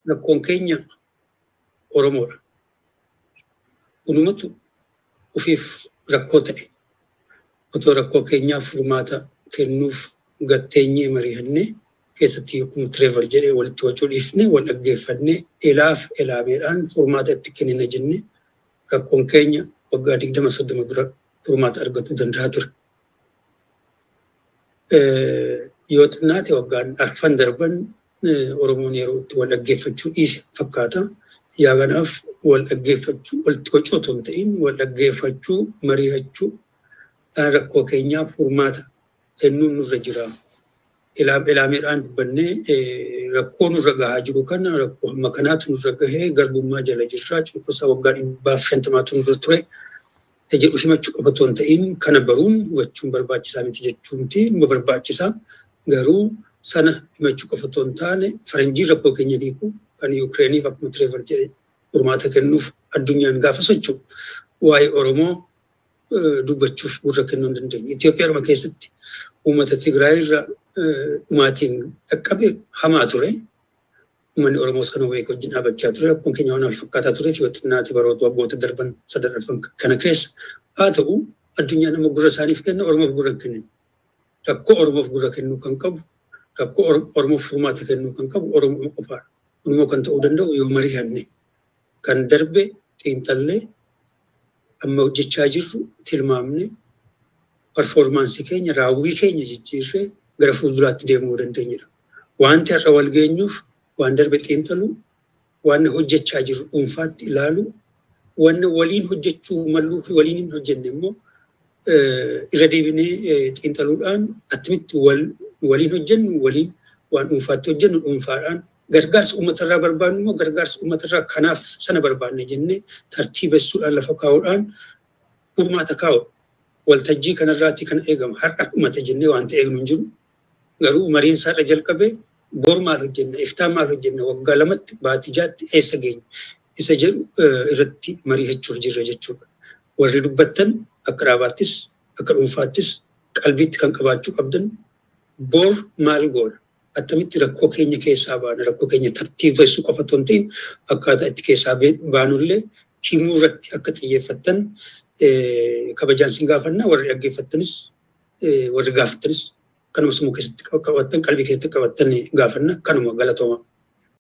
Rakkoon keenya Oromoodha. Hundumatu ofiif rakkoo ta'e. Otoo rakkoo keenyaaf furmaata kennuuf gatteenyee mari'annee keessatti akkuma Trevor jedhee walitti wacuu dhiifnee wal dhaggeeffannee ilaaf ilaameedhaan furmaata itti kennina jennee rakkoon keenya waggaa 20-30 dura furmaata argatuu danda'a ture. Yoo xinnaate waggaan arfan darban Oromoon yeroo itti wal dhaggeeffachuu dhiise fakkaata. Yaa kanaaf wal dhaggeeffachuu walitti wacuu otoo hin ta'in wal dhaggeeffachuu mari'achuu rakkoo keenyaaf furmaata kennuun nurra jira. Ilaameedhaan dubbannee rakkoo nurra gahaa jiru kana rakkoo hamma kanaatu nurra gahee garbummaa jala jirra cunqursaa waggaa 150tu nurra ture. Jedhu himachuu qofa otoo hin ta'in kana baruun hubachuun barbaachisaa miti jechuu miti numa barbaachisaa garuu sana himachuu qofa otoo hin taane faranjiin rakkoo keenya hiiku kan Yukireeniif akkuma Trevor jedhe furmaata kennuuf addunyaan gaafa socho'u waa'ee Oromoo dubbachuuf gurra kennuu hin dandeenye. Itoophiyaadhuma keessatti uummata Tigraay irra dhumaatiin dhaqqabe hamaa ture. Uummanni Oromoos kana beeku wajjin dhaabachaa ture. Rakkoon keenya waan wal fakkaataa ture yoo xinnaate baroota waggoota darban sadan arfan kana keessa haa ta'u addunyaan amma gurra isaaniif kenna Oromoof gurra hin kennin. Rakkoo Oromoof gurra kennuu kan qabu rakkoo Oromoof furmaata kennuu kan qabu Oromoo qofaadha. Oromoo kan ta'uu danda'u yoo mari'anne kan darbe xiinxallee amma hojjechaa jirru tilmaamne performaansii keenya raawwii keenya jijjiirree gara fuulduraatti deemuu dandeenyudha. Wanti har'a wal geenyuuf waan darbe xiinxaluu, waan hojjechaa jirru dhuunfaatti ilaaluu, waan waliin hojjechuu malluu fi waliin hin hojjenne immoo irra deebinee xiinxaluudhaan attamitti waliin hojjennu waliin waan dhuunfaatti hojjennu dhuunfaadhaan gargaarsa uummatarraa barbaannu immoo gargaarsa uummatarraa kanaaf sana barbaanne jennee tartiibessuudhaan lafa kaa'uudhaan furmaata kaa'u. Waltajjii kanarraatti kan eegamu har'a dhumate jennee waan ta'e eegnu hin jiru. Garuu mariin isaarra jalqabee bor maal hojjenna, iftaan maal hojjenna, waggaa 2tti baatii 6tti eessa geenya isa jedhu irratti mari'achuuf jirra jechuudha. Warri dubbattan akka dhaabaattis akka dhuunfaattis qalbiitti kan qabaachuu qabdan bor maal goona? Attamitti rakkoo keenya keessaa baana, rakkoo keenya tartiibessuu qofa otoo hin ta'in akkaataa itti keessaa baanullee himuu irratti akka xiyyeeffattan kabajaan sin gaafanna warri dhaggeeffattanis warri gaafattanis kanuma sammuu keessatti qabattan qalbii keessatti qabattan gaafanna kanuma galatooma.